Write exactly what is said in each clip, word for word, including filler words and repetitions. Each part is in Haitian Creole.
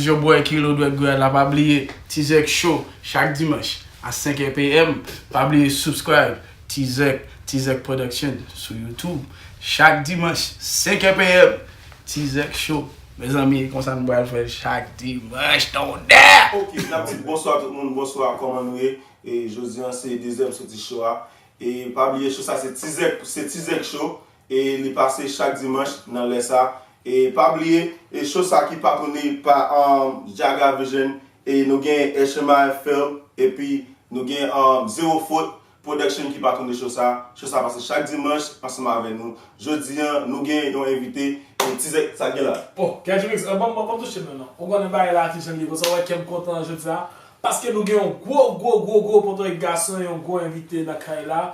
Yo bwè Kilo Dwèt Gouyad la, pa bliye Tizèk Show chak dimanch a senk è p m. Pa bliye subscribe Tizèk, Tizèk Production sou YouTube chak dimanch senk è p m. Tizèk Show. Mezanmi, konsa nou pral fè l chak dimanch, tonnè! Ok, n ap di bonswa tout moun, bonswa, kòman nou ye? E jodi an se dezyèm soti show a. E pa bliye show sa se Tizèk, se Tizèk Show. E li pase chak dimanch nan lè sa. E pa bliye, e show sa ki patwone pa um, Jaga Vision. E nou gen H M I Film. Epi nou gen um, Zero Faute Production ki patwone show sa. Show sa pase chak dimanch ansanm avè nou. Jodi an, nou gen yon envite. E Tizèk, sa gen la? Oh, Kendrix, eh, ban m ban m touche men non. Ou konnen bagay la ki jan li ye konsa, ou wè kè m kontan jodi a. Paske nou gen yon gwo, gwo, gwo, gwo pòtay gason, yon gwo envite nan kay la.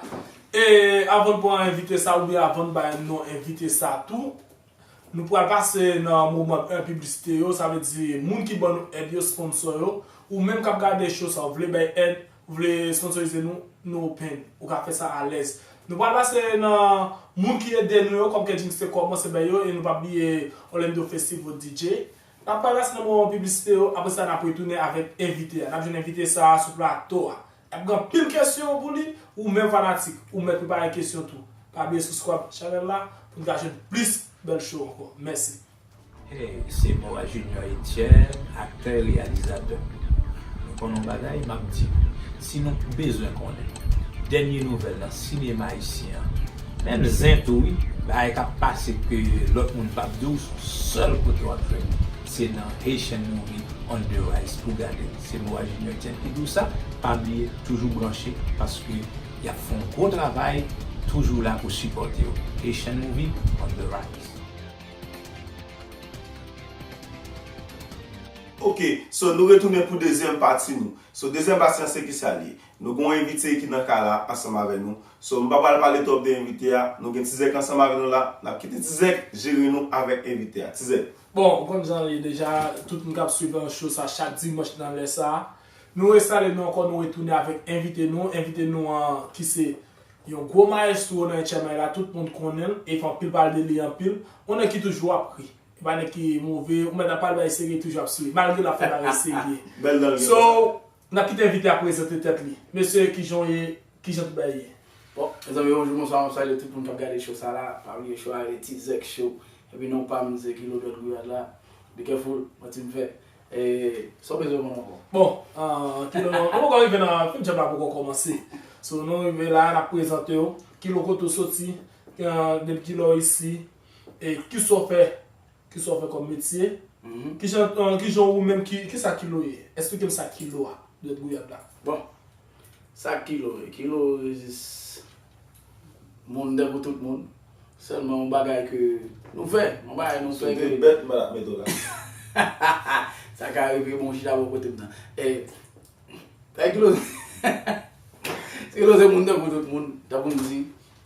E avan n pran envite sa, oubyen avan n bay non envite sa tou, nou pral pase nan moman piblisite yo, sa vle di moun ki ban nou èd yo, sponsor yo, ou menm k ap gade show sa, ou vle bay èd, ou vle sponsorize nou, nou open, ou ka fè sa alèz. Nou pral pase nan moun ki ede nou yo, kòm Kendrix te kòmanse bay yo, e nou p ap bliye Orlando Festival D J. N ap pral pase nan moman piblisite yo, apre sa n ap retounen avèk envite a. N ap jwenn envite sa a sou plato a. N ap gen anpil kesyon pou li, ou menm fanatik, ou mèt prepare kesyon tou. Pa bliye subscribe chanèl la pou n ka jwenn plis bèl show ankò. Mèsi. Hey, se Moa Junior Etienne, aktè, reyalizatè. Nou konn yon bagay, m ap di, si nou bezwen konnen dènye nouvèl nan sinema ayisyen an, menm zen tou wi, bagay k ap pase ke lòt moun p ap di w, se yon sèl kote w ap jwenn, se nan Haitian Movie on the Rise pou gade l. Se Moa Junior Etienne ki di w sa, pa bliye toujou branche paske y ap fè yon gwo travay, toujou la pou sipòte w. Haitian Movie on the Rise. Ok, so nou retounen pou dezyèm pati nou. So dezyèm pati an se kisa li ye? Nou gen yon envite ki nan kay la ansanm avè nou. So m pa pral pale twòp de envite a, nou gen Tizèk ansanm avè nou la, n ap kite Tizèk jere nou avèk envite a. Tizèk. Bon, ou konn jan l ye deja, tout moun k ap swiv show sa chak dimanch nan lè sa. Nou enstale nou ankò, nou retounen avèk envite nou, envite nou an ki se yon gwo mayestwo nan H M I la, tout moun konnen l, e fè anpil pale de li anpil. Yon nèg ki toujou ap ri. E pa nèg ki move, ou mèt ap pale bay serye, toujou ap souri. Malgre l ap fè bagay serye. Bèl dan l gen konsa. So, n ap kite envite a prezante tèt li. Mesye, kijan w ye? Kijan tout bagay ye? Bon, mezanmi, bonjou, bonswa, m ap salye tout moun k ap gade show sa la. Pa bliye show a rele Tizèk Show. Epi non pa m se Kilo Dwèt Gouyad la. Be careful, manti m fè. E, sa w bezwen konnen ankò? Bon, ah, Kilo, nou poko rive nan, fim djab la poko kòmanse. So, nou rive la, n ap prezante w. Kilo kote w soti, ah, depi kilè w isi, e kisa w fè, kisa w fè kòm metye. Mhm. Kijan, ah, kijan ou menm, ki, kisa Kilo ye? Eksplike m sa Kilo a, Dwèt Gouyad la. Bon, sa Kilo ye? Kilo ye jis moun de pou tout moun. Sèlman yon bagay ke nou fè, yon bagay nou fè ke. Si w te bèt, m pa t ap mete w la. Sa ka rive, bon, chita bò kote m nan. E, sa Kilo, Kilo se moun de pou tout moun, tankou m di.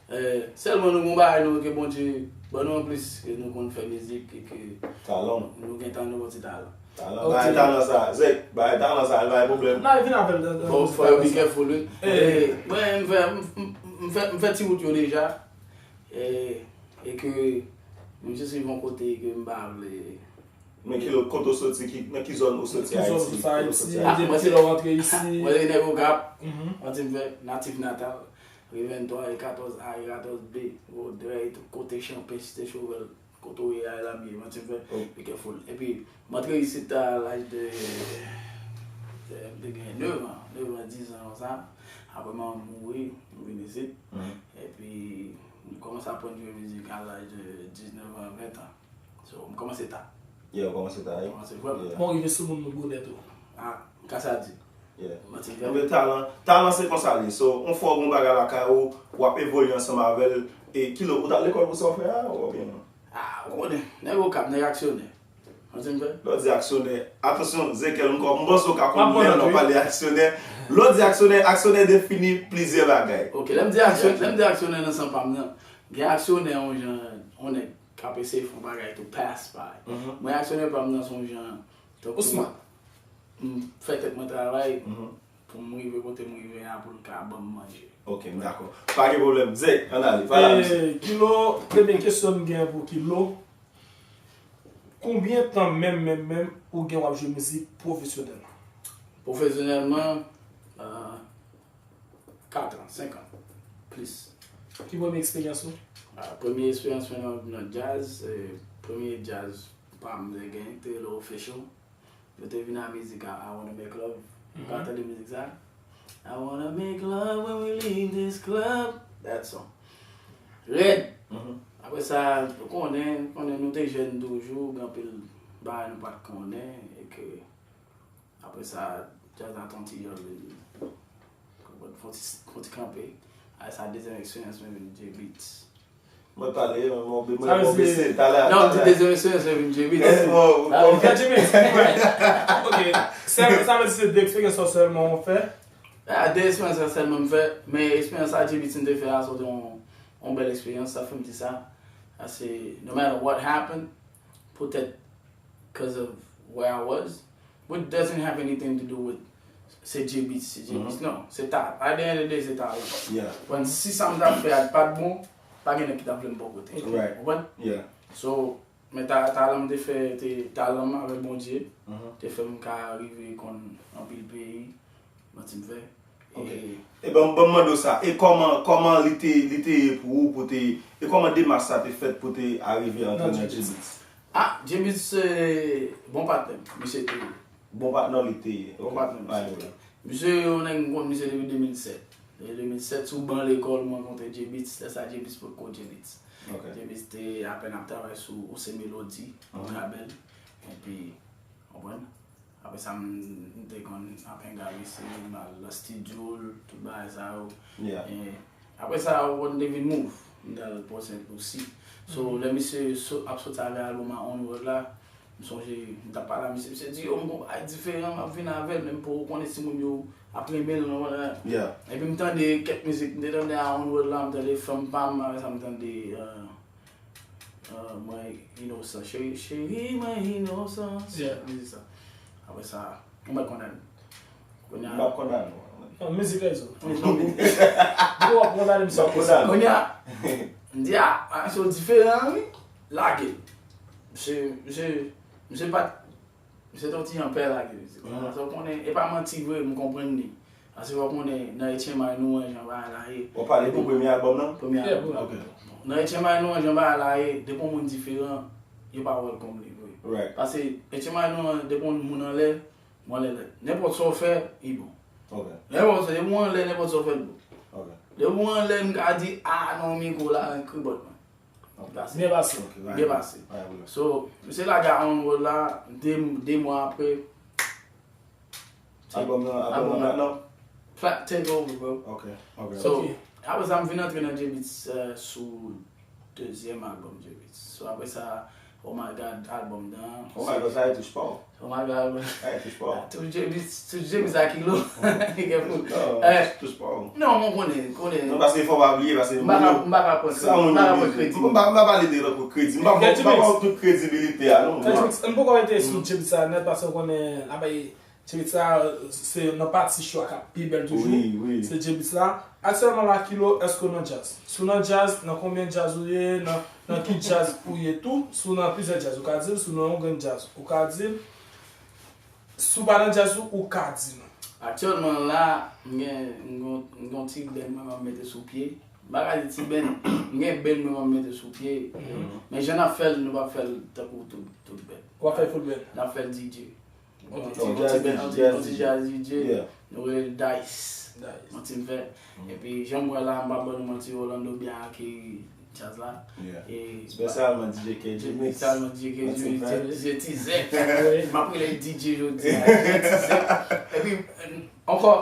Eh, sèlman nou gen yon bagay nou ke Bondye ban nou anplis, ke nou konn fè mizik e ke talan. Nou gen talan, nou gen ti talan. Talan, ok. Bay talan sa, Zèk, bay talan sa, al bay pwoblèm. Nan, vin avè l, nan, nan, bon, fò yo be careful, wi. Eh. Eh, mwen, m fè, m, m, m fè, m fè ti wout yo deja. Eh, e ke m jis rive yon kote ke m pa vle. Men ki lòt kote w soti, ki, nan ki zòn ou soti Ayiti? Ki zòn ou soti Ayiti? Ah, depi kilè w rantre isi? Mwen se nèg Okap. Mhm. Anti m fè, natif natal. Ri venntwa, ri katòz A, ri katòz B, Wodrèy, tout kote, Chanpech, Site Chovèl, kote w ye a, la m ye, mwen ti fè, ok, be careful. Epi, m antre isit a laj de, de, m te gen nèf an, nèf an, diz an konsa. Apre manman m mouri, m vin isit. Mhm. Epi, m kòmanse aprann jwe mizik a laj de diznèf an, ven an. So, m kòmanse ta. Yeah, ou kòmanse ta, wi. Kòmanse vrèman ta. Bon, rive sou moun nou bonè tou. Ah, m ka sa di. Yeah. Manti, men talan, talan se konsa li ye. So, yon fwa ou gen yon bagay lakay ou, w ap evolye ansanm avè l. E Kilo, ou t al lekòl pou sa w fè a, oubyen non? Ah, ou konnen, nèg Okap, nèg aksyonè. Manti m fè? Lè w di aksyonè, atansyon, Zekèl, m panse w ka konn lè lè w pale aksyonè. Lè w di aksyonè, aksyonè defini plizyè bagay. Ok, lè m di aksyon-, lè m di aksyonè nan sans pa m nan, gen aksyonè yon jan, yon nèg k ap eseye fè yon bagay tou pass by. Mhm. Mwen, aksyonè pa m nan se yon jan, tankou Ousmane. M fè tèt mwen travay, mhm, pou m rive kote m rive a, pou l ka ban m manje. Ok, m dakò. Pa gen pwoblèm. Zèk, ann ale. Pale a misye. Eh, Kilo, premye kesyon m gen pou Kilo. Konbyen tan menm, menm, menm ou gen w ap jwe mizik pwofesyonèlman? Pwofesyonèlman, euh, kat an, senk an, plis. Ki premye eksperyans ou? Ah, premye eksperyans mwen nan, nan djaz, eh, premye djaz pa m te gen, te rele Official. Yo te vin a mizik a I Wanna Make Love. Ou ka tande mizik sa? I wanna make love when we leave this club. That song. Rèd. Apre sa, ou konnen, konnen nou te jèn toujou, gen anpil bagay nou pa t konnen, e ke apre sa, djaz la t on ti jan vin fon ti, fon ti kanpe. Apre sa, dezyèm eksperyans mwen vin J-Beatz. Mwen pale, mwen mwen mwen bese talè a. Non, m di dezyèm eksperyans mwen vin J-Beatz. Ok. Sa vle di se de eksperyans ou sèlman ou fè? Ah, de eksperyans sa sèlman m fè, men eksperyans sa J-Beatz m te fè a, se te yon, yon bèl eksperyans, sa fè m di sa. Sa se, no matter what happened, poutèt cause of where I was, which doesn't have anything to do with se J-Beatz, se J-Beatz, non, se ta, at the end of the day, se talan. Bon, si sa m t ap fè a t pa t bon, pa gen nèg ki t ap vle m bò kote. Ou konprann? So, men ta, talan m te fè, te, talan m avèk Bondye, te fè m ka rive konn anpil peyi, manti m fè. E ban m, ban m mande w sa, e kòman, kòman li te, li te ye pou ou, pou te, e kòman demach sa te fèt pou te arive antre nan J-Beatz? Ah, J-Beatz se bon patnè m, misye te ye. Bon patnè w li te ye. Bon patnè m, misye te ye. Misye yon nèg m konn misye depi de mil sèt. Depi de mil sèt, sou ban lekòl, mwen rankontre J-Beatz, lè sa J-Beatz potko J-Beatz. J-Beatz te apèn ap travay sou Ose Melodi, Ultra Belle, epi, konprann? Apre sa, m, m te konn ap henga avèk se, m al nan studio l, tout bagay sa yo. E, apre sa, ou konn te vin move, m t al Pòsent osi. So, lè misye so, ap soti avèk album a Onward la, m sonje, m t ap pale a misye, misye di, yo, m gon bagay diferan, m ap vin avè l, men m poko konnen si moun yo ap renmen l, non, wala. Epi m tande kèk mizik, m te tande a Onward la, m tande Fanm Pa M, apre sa m tande, euh, Ah, mwen inosan. Cheri, cheri, mwen inosan. Mizik sa. Apre sa, ou mèt kondann. Kounye a. M p ap kondann ou. Non, mizik la izo. Ou ap kondann misye. M p ap kondann ou. Kounye a, m di, ah, bagay sa yo diferan, wi. Lage. Misye, misye, misye pa t Misye te yon ti jan pè lage mizik la. Paske w konnen, e pa manti vre, m konprann li. Paske w konnen, nan H M I nou wè jan bagay la ye. W ap pale de premye album nan? Premye album. Nan H M I nou wè jan bagay la ye, depi yon moun diferan, yo pa welcome li vre. Paske H M I nou an, depi yon moun anlè, m anlè nèt. Nenpòt sa w fè, li bon. Nenpòt sa, depi w anlè, nenpòt sa w fè, li bon. Depi w anlè, m ka di, ah, non, mikwo la, kri bòt mwen. Byen pase. Byen pase. So, misye lage a Onward la, de, de mwa apre. Album nan, album nan plat non? Plat take over, bro. Ok, ok. So, apre sa, m vin antre nan J-Beatz, euh, sou dezyèm album J-Beatz. So, apre sa, Oh My God album nan. Oh My God, sa e touch pa w. Oh my God. Hey, touch pa w. Touch J-Beatz, touch J-Beatz a kilo. Li gen pou. Non, touch pa w. Non, mwen konnen, konnen. Non, paske fò w pa bliye, paske m pa ka, m pa ka pran kredi. M pa ka pran kredi. M pa, m pa pale de lòt kredi. M pa, m pa ba w tout kredibilite a, non. M poko rete sou J-Beatz sa nèt, paske w konnen, la bay J-Beatz sa, se nan pati cho a k ap pi bèl toujou. Wi, wi. Se J-Beatz la. Aktyèlman la, Kilo, èske w nan djaz? Si w nan djaz, nan konbyen djaz ou ye? Nan, nan ki djaz ou ye tou? Si w nan plizyè djaz, ou ka di l. Si w nan yon grenn djaz, ou ka di l. Si w pa nan djaz ou, ou ka di nou. Aktyèlman la, m gen, m gen, m gen yon ti band mwen m ap mete sou pye. M pa ka di ti band, m gen band mwen m ap mete sou pye. Men jan n ap fè l, nou p ap fè l tankou tout, tout band. W ap fè l full band? N ap fè l D J. Yon ti, yon ti band, yon ti, yon ti djaz D J, nou rele l Dice. Manti m fè. Epi jan m wè la, m p ap ban nou manti, Orlando byen akeyi djaz la. Espesyalman D J K G Mix. Espesyalman D J K G Mix, D J Tizèk. M ap rele D J jodi a, D J Tizèk. Epi, ankò,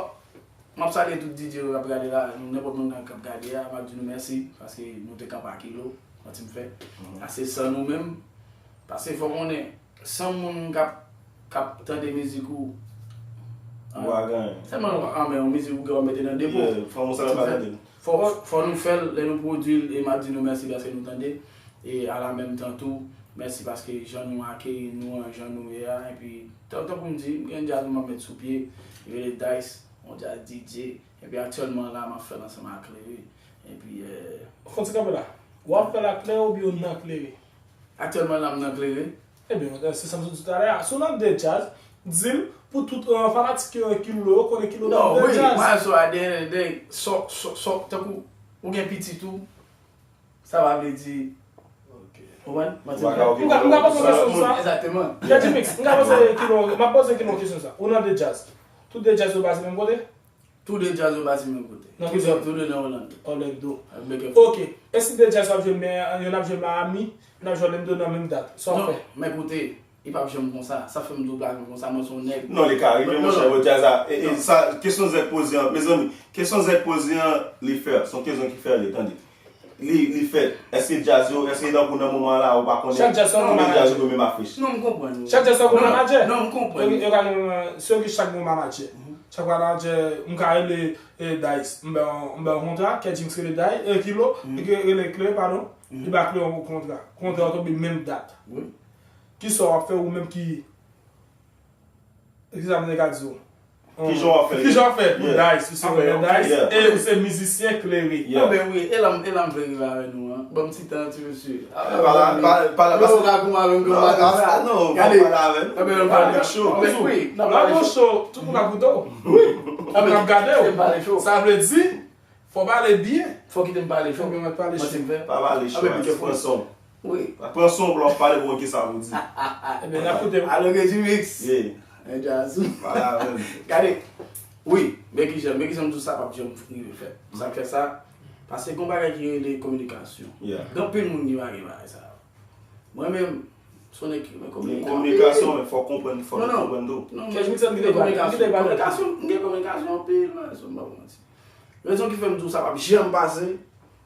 m ap salye tout D J yo k ap gade la, nenpòt moun k ap gade a, m ap di nou mèsi, paske nou te kanpe a Kilo, manti m fè. Ase san nou menm, paske fò konnen, san moun k ap, k ap tande mizik ou. Ou pa gen anyen. Sèlman, anben, yon mizik ou gen w mete nan depo. Fò, fò nou fè l, lè nou pwodui l, e m ap di nou mèsi paske nou tande. E a la menm tan tou, mèsi paske jan nou akeyi nou an, jan nou ye a. Epi, tan, tankou m di, m gen djaz mwen m ap met sou pye, li rele Dice, yon djaz D J. Epi aktyèlman la, m ap fè l ansanm ak Klere. Epi, eh. Fon ti kanpe la. W ap fè l ak Klere oubyen w nan Klere? Aktyèlman la, m nan Klere. Ebyen, se sa m sot di talè a. Si w nan de djaz, di l pou tout eh, fanatik eh, Kilo yo konnen Kilo nan de djaz. Non, wi, mwen so a dèyè, dèyè, so, so, so, tankou, ou gen pitit ou, sa pa vle di, ou konprann? M ka poze yon kesyon sa. Egzakteman. Kèdi Mix, m ka poze Kilo, m ap poze Kilo kesyon sa. Ou nan de djaz. Tout de djaz yo baze menm kote? Tou de djaz yo bati menm kote. Nan ki zòn? Tou de nan Orlando. Orlando. Avèk Big F. Ok. E si de djaz yo ap jwe, men, youn ap jwe Miami, youn ap jwe Orlando nan menm dat? Sa w ap fè? Non, men koute, li p ap janm konsa. Sa fè m di w black man konsa, mwen se yon nèg. Non, li ka rive, monchè, bon, djaz la. E, e, sa, kesyon Zèk poze an, mezanmi, kesyon Zèk poze an, li fè. Se yon kesyon ki fè li, tande. Li, li fèt. Èske djaz yo, èske tankou nan moman la, ou pa konnen konbyen djaz yo gen menm afich? Non, m konprann. Chak djaz sa gon manadjè. Non, m konprann. Yo, yo ka gen, eh, se yo ki chak gon manadjè. Chak manadjè, m ka rele eh, Dice, m ba w, m ba w kontra, Kèdjinks rele Dice, eh, Kilo, li ke rele Kle, padon, li ba Kle yon kontra. Kontra an tonbe menm dat. Wi. Kisa w ap fè ou menm ki Kisa m te ka di w? Kijan w ap fè? Kijan w ap fè pou Dice, ou se rapè Dice, e ou se mizisyen Klere. Anben wi, e la m, e la m vle rive avè nou an. Ban m ti tan ti mesye. Pale, pale, pale, pale. Non, pa pale avè m. Gade, anben, anben, wi, n ap pale cho. Tout moun ap koute w. Wi. Tout moun ap gade w. Sa vle di, fò w pale byen. Fò w kite m pale cho. Fò w kite m pale cho. Mwen se m fè. Pa pale cho, pran son. Wi. Pran son pou w pale pou w wè kisa pou w di. Ebyen, n ap koute w. Alo, Regimix. Yeah. Pale avè m. Gade. Wi, men kijan, men kijan m di w sa p ap janm rive fèt. Sa k fè sa? Paske gon bagay ki rele kominikasyon. Yeah. Gen anpil moun ki pa gen bagay sa yo. Mwen menm, se yon nèg ki renmen kominikasyon, men fò w konprann, fò nou konprann tou. Non, non. Kèdjinks, m gen kominikasyon. Kominikasyon, m gen kominikasyon anpil, mwen, se m pa pou manti. Rezon ki fè m di w sa p ap janm pase,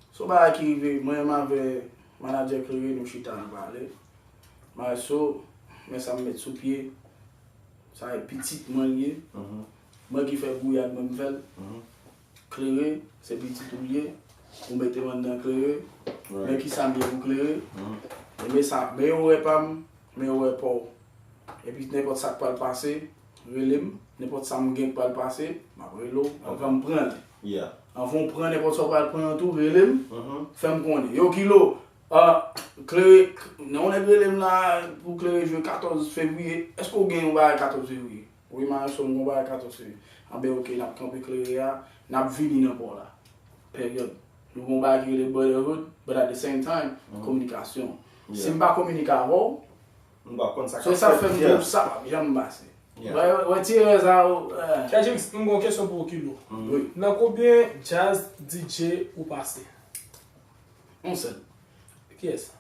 se yon bagay ki rive, mwen menm avè manadjè Klere, nou chita, nou pale. Maestro, men sa m met sou pye, sa e pitit mwen l ye. Mwen ki fè gouyad, mwen m fè l. Klere, se pitit ou l ye. Ou mete m anndan Klere. Men kisa m ye pou Klere. E men sa, men yo wè pa m, men yo wè pa w. Epi nenpòt sa k pral pase, rele m. Nenpòt sa m gen k pral pase, m ap rele w. Anvan m pran l. Anvan w pran nenpòt sa w pral pran an tou, rele m. Fè m konnen. Yo, Kilo, ah, Klere, nan yon nèg rele m la pou Klere jwe katòz fevriye. Èske w gen yon bagay katòz fevriye? Wi, Maestro, m gon bagay katòz fevriye. Anben, oke, n ap kanpe Klere a, n ap vini nan pa w la. Peryòd. Nou gon bagay ki rele brotherhood, but at the same time, kominikasyon. Si m pa kominike avè w, m pa konn sa k ap fèt. Se sa k fè m di w sa p ap janm pase. Wè, wè, ti erè sa yo. Kèdjinks, m gon kesyon pou ou, Kilo. Wi. Nan konbyen djaz D J ou pase? Yon sèl. Kiyès?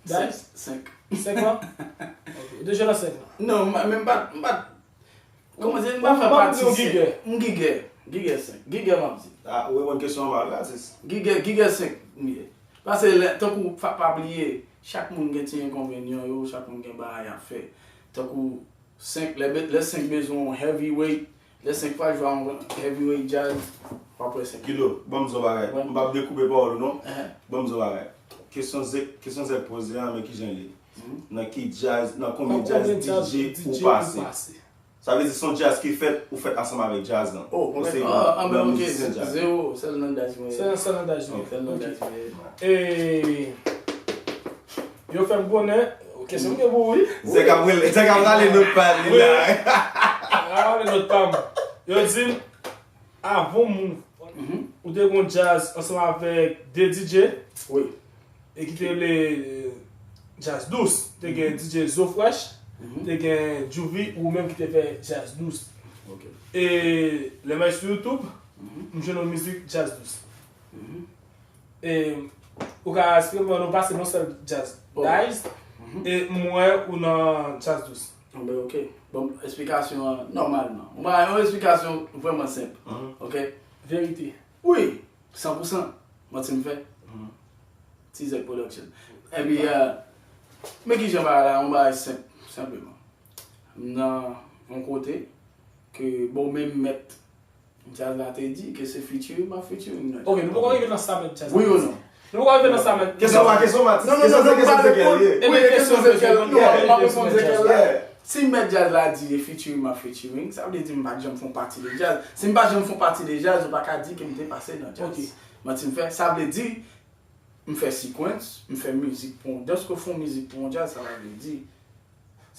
Dice? Senk. Senk lan? Ok. Ou te jwe nan senk lan? Non, m pa, men m pa, m pa, kòman se, m pa fè pati senk. M Gigè. Gigè senk. Gigè m ap di. Ah, ou reponn kesyon an mal, atis. Gigè, Gigè senk m ye. Paske lè, tankou, pa, pa bliye, chak moun gen ti enkonvenyan yo, chak moun gen bagay y ap fè. Tankou, senk, lè, lè senk bezwen yon heavyweight, lè senk pral jwe yon heavyweight djaz, w ap wè senk. Kilo, ban m di w bagay. M p ap dekoupe pawòl ou non. Ban m di w bagay. Kesyon Zèk, kesyon Zèk poze a, men kijan l ye. Nan ki djaz, nan konbyen djaz D J ou pase? Sa vle di se yon djaz ki fèt, ou fèt ansanm avèk djaz lan. Ou se yon mizisyen djaz. Zewo, sèl nan djaz mwen ye. Sèl nan djaz mwen ye. Sèl nan djaz mwen ye. E, yo fè m konnen, kesyon m gen pou ou, wi. Zèk ap rele, Zèk ap rale nòt pa li la. Wi. Ap rale nòt pa m. Yo di m, avan Mouv, ou te gon djaz ansanm avèk de D J. Wi. E ki te rele, eh, djaz dous. Te gen D J Zo Fresh, te gen Juvie, ou menm ki te fè djaz dous. E lè m al sou YouTube, m jwenn yon mizik djaz dous. E ou ka eksplike mwen, nou pase nan sèl djaz. Dice, e m wè ou nan djaz dous. Anben, oke. Bon, eksplikasyon an, nòmalman. Ou ba yon eksplikasyon vrèman senp. Oke? Verite. Wi, san pou san. Manti m fè. T-Zèk Production. Epi, eh, men kijan bagay la, yon bagay senp, senpleman. M nan yon kote ke, bon, menm mèt djaz la te di ke se featuring, m ap featuring nan djaz. Ok, nou poko rive nan sa mèt djaz la. Wi ou non? Nou poko rive nan sa mèt. Kesyon pa kesyon, Matis. Non, non, non, non, m pa reponn. Wi, kesyon se kèl. Non, m ap reponn se kèl la. Si mèt djaz la di e featuring, m ap featuring, sa vle di m pa t janm fè yon pati de djaz. Si m pa t janm fè yon pati de djaz, ou pa ka di ke m te pase nan djaz. Manti m fè, sa vle di, m fè sequence, m fè mizik pou, dèske w fè yon mizik pou yon djaz, sa vle di,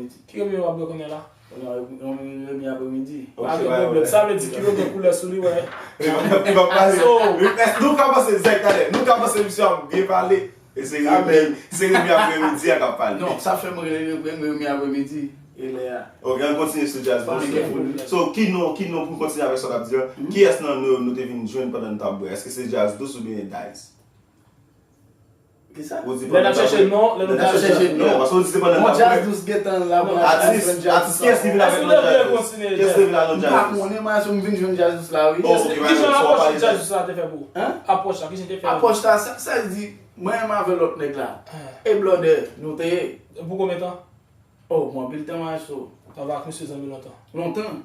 aprèmidi. Ki remi w ap bwè kounye a la? Yon remi aprèmidi. Pa gen pwoblèm. Sa vle di ki yo gen koulè sou li, wè. Li p ap pale. Èske nou ka panse, Zèk, talè, nou ka panse misye ap byen pale? E se remi, se remi aprèmidi a k ap pale. Non, sa fè m rele remi aprèmidi. E lè a. Ok, ann kontinye sou djaz. So, ki non, ki non pou n kontinye avèk sa w t ap di a? Kiyès nan nou yo nou te vin jwenn pandan n t ap bwè? Èske se djaz dous oubyen Dice? Kisa? Lè n ap chèche non, lè nou t ap chèche non. Paske w di se pandan n t ap bwè. Bon, djaz dous gentan la, bon, atis, atis, kiyès ki vin avèk non djaz dous? Kiyès ki vin avèk non djaz dous? M pa konnen, mwen, si m vin jwenn djaz dous la, wi. Kijan apwòch djaz dous la te fè pou ou? Apwòch la, kijan te fè? Apwòch la, sa, sa vle di, mwen menm avè lòt nèg la. E blòdè, nou te ye. Pou konbyen tan? Oh, mwen anpil tan maestro. Ou avè ak misye zanmi lontan? Lontan.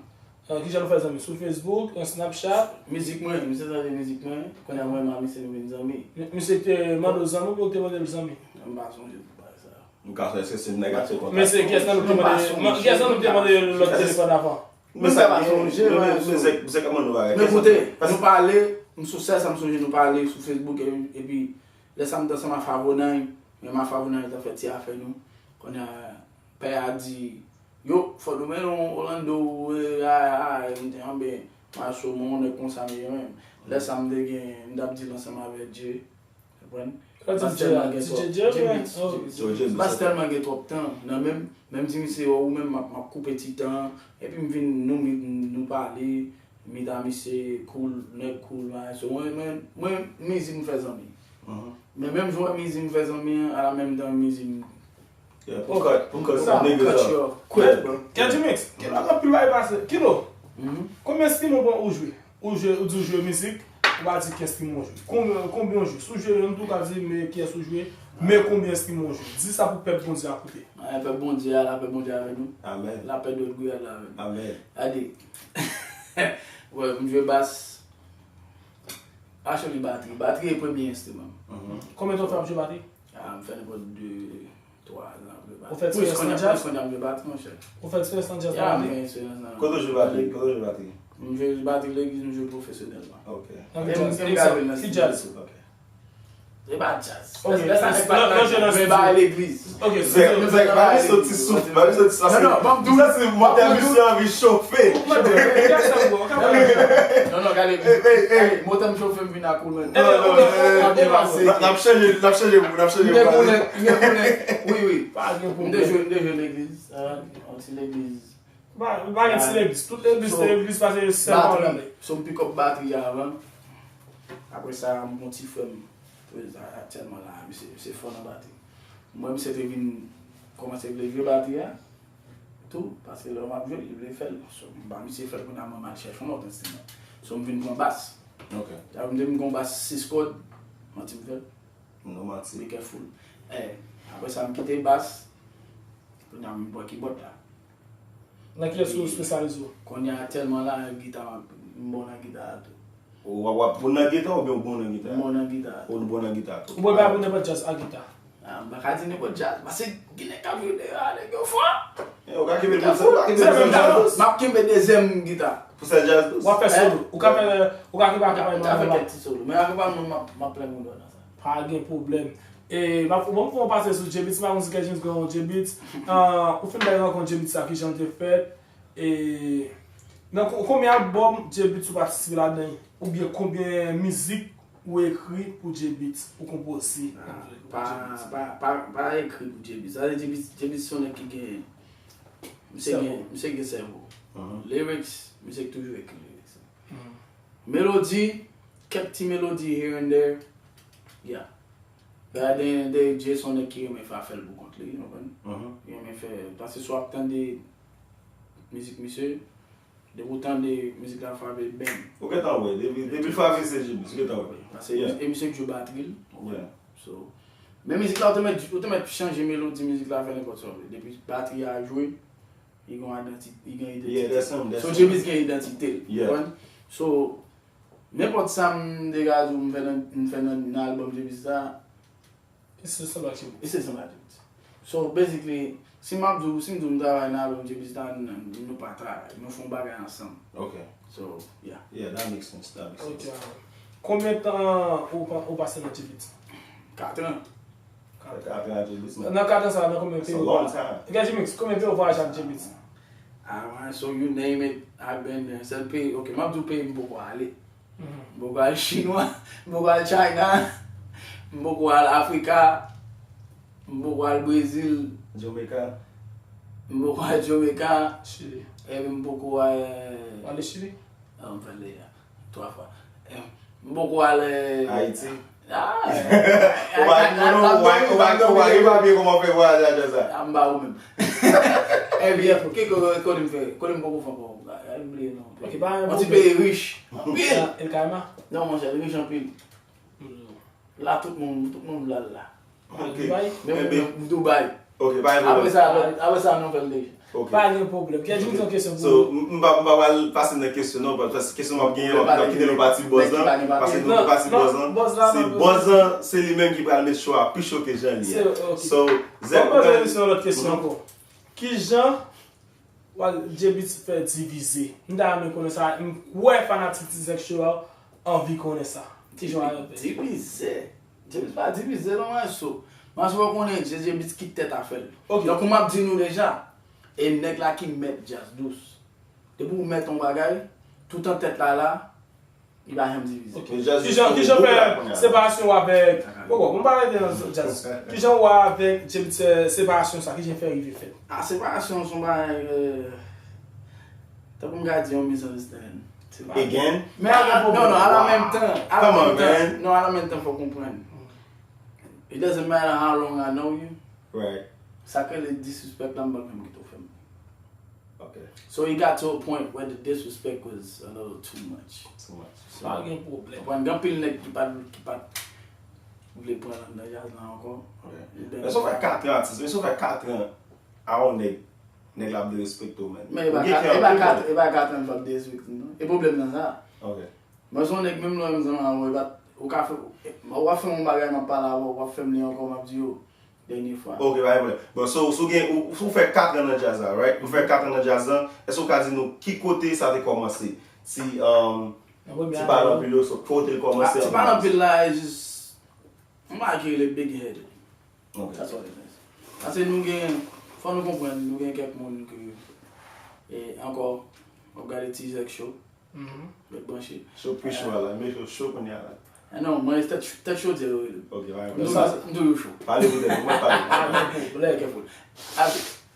Kijan nou fè zanmi? Sou Facebook, an Snapchat? Mizik mwen, misye tande mizik mwen, kounye a mwen menm ak misye nou vin zanmi. Misye te mande w zanmi oubyen ou te mande l zanmi? M pa sonje pou bagay sa. Nou ka fè, èske se nèg ap fè kontak? Men se kiyès nan nou te mande, kiyès nan nou te mande lòt telefòn avan? Men sa pa sonje, men, men, men zèk, zèk ap mande nou bagay. Men koute, nou pale, m sou sèl sa m sonje, nou pale sou Facebook, e, epi lè sa m t ansanm a Favonay, men m a Favonay t ap fè ti afè nou. Kounye a, pè a di, yo, fò nou mennen w Orlando, e, a, a, m te anben, m a sou moun, nèg konsa m ye menm. Lè sa m te gen, m t ap di l ansanm avèk Dje. Konprann? Bas tèlman gen twòp. Dje Beats, Dje Beats. Bas tèlman gen twòp tan nan menm, menm di misye, ou menm m ap, m ap koupe ti tan an, epi m vin, nou, nou pale, m ta misye cool, nèg cool, man. So, mwen, mwen, mwen, mizik m fè zanmi. Men menm jan mizik m fè zanmi an, a la menm tan mizik m Yeah, pou cut, pou cut sa nèg yo. Cut yo. Quick, bro. Kendrick Mix, gen anpil bagay pase. Kilo, konbyen enstriman ou jwe? Ou jwe, ou di w jwe mizik, ou pa di ki enstriman ou jwe. Konbyen, konbyen ou jwe? Si w jwe yon tou, ou ka di men kiyès ou jwe, men konbyen enstriman ou jwe? Di sa pou pèp Bondye a koute. Pèp Bondye a, lapè Bondye avèk nou. Amèn. Lapè de Guyane la avèk nou. Amèn. Gade. Wè, m jwe bas. Actually, batri. Batri e premye enstriman m. Konbyen tan w fè ap jwe batri? Ah, m fè nenpòt de, twa zan ap jwe batri. Ou fè eksperyans nan djaz? Plis kounye a, plis kounye a m jwe batri, monchè. Ou fè eksperyans nan djaz? Ya, m gen eksperyans nan. Kote w jwe batri? Kote w jwe batri? M jwe batri legliz, m jwe pwofesyonèlman. Ok. Nan ki djaz? Ki djaz? Ok. Se pa djaz. Ok. Lè sa nèg pa nan djaz, men bagay legliz. Ok, zèk, zèk, ba misye ti souf, ba misye ti souf. Non, non, ban m di w. Sa se motè misye anvi chofe. Non, non, gade, gade, motè m chofe, m vin a koulman. Non, non, non, n ap chanje, n ap chanje, n ap chanje. M gen koulman, m gen koulman. Wi, wi. M te jwe, m te jwe legliz, yon ti legliz. Pa, pa gen ti legliz. Tout legliz, se legliz pase senkant ane. So, m pick up batri a avan. Apre sa, m gon ti frè m, aktyèlman la, misye, misye fò nan batri. Mwen, misye te vin kòmanse vle jwe batri a tou, paske lè m ap jwe, li vle fè l. So, m ba misye fè l, kounye a mwen m al chèche yon lòt enstriman. So, m vin pran bas. Ok. Sa vle di m gon bas sis kòd, manti m fè l. Nou manti. Be careful. Eh, apre sa, m kite bas, kounye a m pran kibòd la. Nan kiyès ou espesyalize w? Kounye a, aktyèlman la, gita, m bon nan gita a tou. Ou w ap, w ap bon nan gita oubyen ou bon nan gita? M bon nan gita a tou. Ou bon nan gita a tou. Ou bon pa pou nenpòt djaz ak gita? Ah, m pa ka di nenpòt djaz, paske gen nèg k ap jwe deyò a, nèg yo fò. Eh, ou ka kenbe pou sèl, ou ka kenbe pou sèl djaz dous. M ap kenbe dezyèm gita. Pou sèl djaz dous. W ap fè solo. Ou ka fè, ou ka kenbe akonpayman nòmal. M ka fè kèk ti solo, men akonpayman m ap, m ap plè moun nan sa. Pa gen pwoblèm. E, m ap, bon, pou w pase sou Dje Beats, m pa konn si Kendrick Mix gen yon Dje Beats. Ah, ou fin bay rankont Dje Beats sa, kijan l te fèt? E, nan ko-, konbyen albòm Dje Beats ou patisipe ladan l? Oubyen konbyen mizik ou ekri pou Dje Beats, ou konpoze pou Dje Beats? Ah, pa, pa, pa, pa ekri pou Dje Beats. Sa vle di Dje Beats, Dje Beats se yon nèg ki gen, misye gen, misye gen sèvo. Lyrics, misye k toujou ekri lyrics. Melodi, kèk ti melodi here and there. Yeah. Gade, de Dje se yon nèg ki renmen fè afè l pou kont li, ou konprann? Li renmen fè, paske si w ap tande mizik misye, depi w tande mizik la frape, bang. Ou gentan wè, depi, depi l frape se Dje Beats, ou gentan wè. Paske e misye k jwe batri l, ou konprann? So, men mizik la, ou te mèt, ou te mèt chanje melodi mizik la, fè nenpòt sa w vle. Depi batri a jwe, li gen idantite, li gen idantite. So, Dje Beats gen idantite l, ou konprann? So, nenpòt sa m te ka di w m fè nan, m fè nan, nan albòm Dje Beats sa, it's the same activity. It's the same activity. So, basically, si m ap di w, si m di w m travay nan albòm Dje Beats sa, n-, n-, nou pa travay. Nou fè yon bagay ansanm. Ok. So, yeah. Yeah, that makes sense. That makes sense. Ok. Konbyen tan ou pa, ou pase nan Dje Beats? Kat an. Kat an Dje Beats, man. Nan kat an sa, nan konbyen peyi ou pase? That's a long time. Kendrick Mix, konbyen peyi ou vwayaje ak Dje Beats? Ah, man, so you name it, I've been there. Sèl peyi, ok, m ap di w peyi m poko ale. M poko al Chinwa, m poko al China, m poko al Afrika, m poko al Brezil. Jamaica. M poko al Jamaica. Chili. Epi m poko al. Ou ale Chili? Ah, m fè l deja. Twa fwa. Eh, m poko al, eh, Ayiti. Ah, ou pa gen papye kòman w fè vwayaje ajan sa? Ah, m ba ou menm. Eh, byen, ki kote m fè? Kote m poko fè ankò? Ah, m bliye non. Ok, pa yon pwoblèm. Yon ti peyi rich. Anpil. El Caima? Non, monchè, li rich anpil. La, tout moun, tout moun vle al la. Ok. Dubai? Men mwen, Dubai. Ok, pa gen pwoblèm. Apre sa, apre sa, nou fè l deja. Ok. Pa gen pwoblèm. Kèt, jwenn yon kesyon pou ou. So, m m pa m pa pral pase nan kesyon non, paske kesyon m ap genyen, m ap kite nou pati bòz lan, paske nou pati bòz lan. Se bòz lan, se li menm ki pral met cho a pi cho ke jan li ye. So, Zè, ou ka poze yon lòt kesyon ankò. Kijan J-Beatz fè divize? M ta renmen konnen sa. M wè fanatik T-Zèk Show a anvi konnen sa. Kijan w fè? Divize? J-Beatz pa divize non, Manso. Manso, fò konnen J-Beatz kit tèt afè l. Ok. Tankou m ap di nou deja, e nèg la ki mèt djaz dous. Depi w mèt yon bagay, toutan tèt la la, li pa janm divize. Ok. Kijan, kijan fè separasyon w avèk, poko, m pa rete nan djaz. Kijan w avèk J-Beatz fè separasyon sa, kijan fè rive fèt? A, separasyon se yon bagay, euh, tankou m ka di yon misunderstanding. Again? Men a, non, non, a la menm tan, a la menm tan, non, a la menm tan, fò konprann. It doesn't matter how long I know you. Right. Sa k rele disrespect la, m pa janm kite w fè m. Ok. So it got to a point where the disrespect was a little too much. Too much. So, pa gen pwoblèm. Konprann, gen anpil nèg ki pa, ki pa vle pran nan djaz la ankò. Men si w fè kat an atis, men si w fè kat an a yon nèg, nèg la ap derespekte w, man. Men e pa kat, e pa kat, e pa kat an l p ap derespekte m non. E pwoblèm nan sa. Ok. Mwen se yon nèg, menm lè m zanmi avè w, e pa, ou ka fè, w ap fè m yon bagay, m ap pale avè w, w ap fè m li ankò, m ap di yo, dènye fwa. Ok, pa gen pwoblèm. Bon, so, si w gen, ou, si w fè kat an nan djaz la, right? Ou fè kat an nan djaz la, èske w ka di nou ki kote sa te kòmanse? Ti, um, ti pale anpil yo, so, kote l kòmanse? Ti pale anpil la, e jis, yon bagay ki rele big head. Ok. That's what it is. Paske nou gen, fò nou konprann, nou gen kèk moun ke, e, ankò, w ap gade T-Zèk Show, ret branche. Show pi cho a la, men show cho kounye a la. Ah non, mwen tèt, tèt chodyè yo rele. Ok, pa gen pwoblèm. M toujou cho. Pale pou tèt ou, mwen pale. Ah, non, pou lè kè fout. Ah,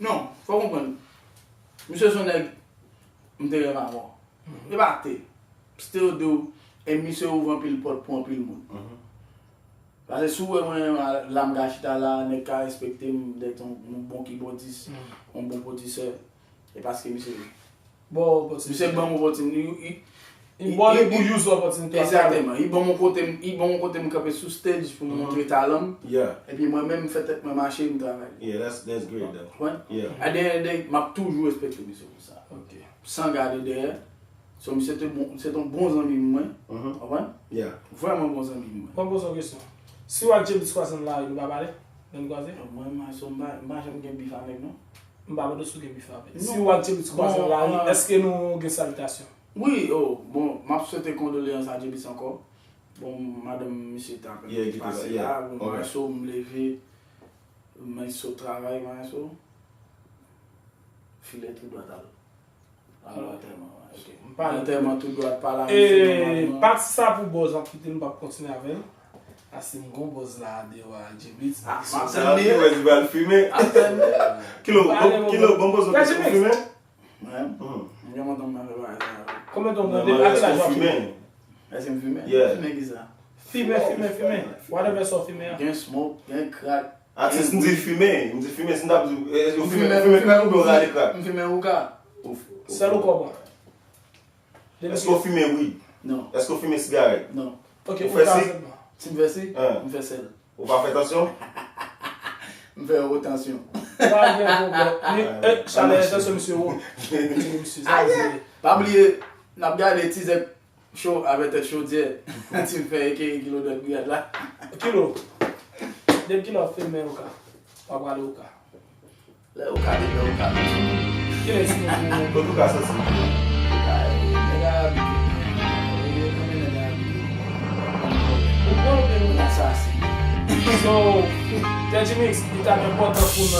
non, fò konprann. Misye se yon nèg, m te renmen avè w. E pa te. Still do. E misye ouvri anpil pòt pou anpil moun. Paske si w wè mwen la m ka chita la, nèg ka respekte m dèt yon, yon bon kibòdis, yon bon pwodisè, e paske misye, misye ban m opòtinite. Li, li, li ban m, li use opòtinite a. Egzakteman. Li ban m yon kote, li ban m yon kote m kanpe sou stage pou m montre talan m. Epi mwen menm, m fè tèt mwen mache, m travay. Yeah, that's, that's great, though. Konprann? Yeah. At the end of the day, m ap toujou respekte misye pou sa. Ok. San gade dèyè. So, misye te bon, se te yon bon zanmi m mwen. Konprann? Yeah. Vrèman bon zanmi m mwen. Mwen poze yon kesyon. Si w ak J-Beatz kwaze nan lari, nou pa pale? Lè n kwaze? Mwen, m pa, so, m pa, m pa janm gen bif avè l, non. M pa mande si w gen bif avè l. Si w ak J-Beatz kwaze nan lari, èske nou gen salitasyon? Wi, oh, bon, m ap swete kondoleyans a J-Beatz ankò. Bon, madanm misye t ap pase la, bon, maestro, m leve, maestro travay, maestro. File tou dwat al. Al antèman, wi. Antèman tou dwat pa la, misye nòmalman. Pati sa pou bòz ap kite m, m p ap kontinye avè l. Paske m gon bòz la deyò a J-Beatz. Ah, m ap tann li. Wè, li pral fimen. Kilo, bon, kilo, bon bòz ou fimen? Mwen? M gen lontan m pa fè bagay sa yo. Konbyen tan w gen? Depi a ki laj w ap fimen? Èske m fimen? Yeah. Fimen kisa? Fimen, fimen, fimen. Whatever sa w fimen an. Gen smoke, gen crack. Atis, m di fimen, m di fimen, si m t ap di, eh, ou fimen, fimen crack oubyen w rale crack? M fimen hookah. Sèl hookah w pran? Èske w fimen weed? Non. Èske w fimen sigarèt? Non. Ok, ou fè sik? Si m fè sik? M fè sèl. Ou pa fè tansyon? M fè wo tansyon. Pa gen pwoblèm. Ni, eh, chalè, tansyon misye wo. Misye, sa se. Pa bliye, n ap gade T-Zèk Show avèk tèt chodyè. Ti m fè eke kilo dòt griyad la. Kilo. Depi kilè w ap fimen hookah? W ap rale hookah? Lè hookah, depi lè hookah. Kilè ti moun pou ou? Kot hookah soti? Hookah, eh, nèg Arabi. Eh, konbyen nèg Arabi? Ou bon, men ou assassine. So, Teddy Mix, li t ap enpòtan pou n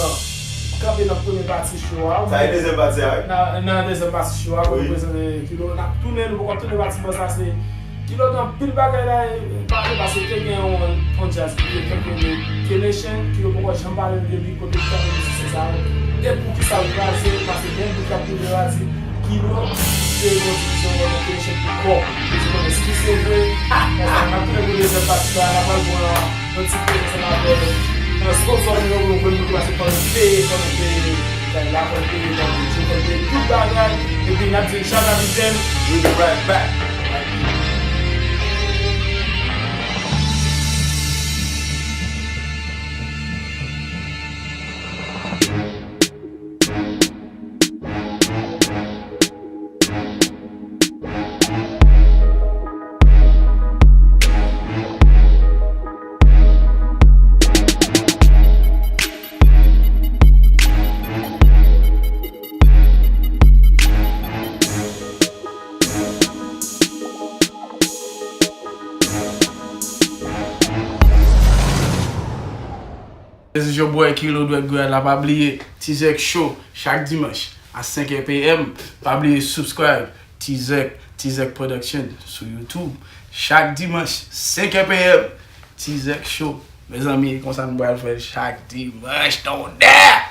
kanpe nan premye pati show a. Sa e dezyèm pati a, wi. Nan, nan dezyèm pati show a, pou nou prezante Kilo. N ap tounen, nou poko tounen pati bòz la, se Kilo gen anpil bagay la, e, e, pale, paske te gen yon, yon djaz ki te fèt rele K-Nation, Kilo poko janm pale de li, kote li t ap fè misye sa yo. E poukisa l kraze, paske gen bout k ap rive la di, Kilo, se yon divizyon nan K-Nation pou kò. Ou di konnen si se vre, konsa, n ap tounen pou dezyèm pati la, n ap al pran yon ti poz ansanm avè, euh, sponsor nou yo pou nou voye nou pase fò nou peye, fò nou peye kay la, fò nou peye manje, fò nou peye tout bagay. Epi n ap di Jada Vision, we be right back. This is your boy Kilo Dwèt Gouyad la. Pa bliye Tizèk Show chak dimanch a senk è p m. Pa bliye subscribe Tizèk, Tizèk Production sou YouTube chak dimanch senk è p m. Tizèk Show. Mezanmi, konsa nou pral fè l chak dimanch, tonnè!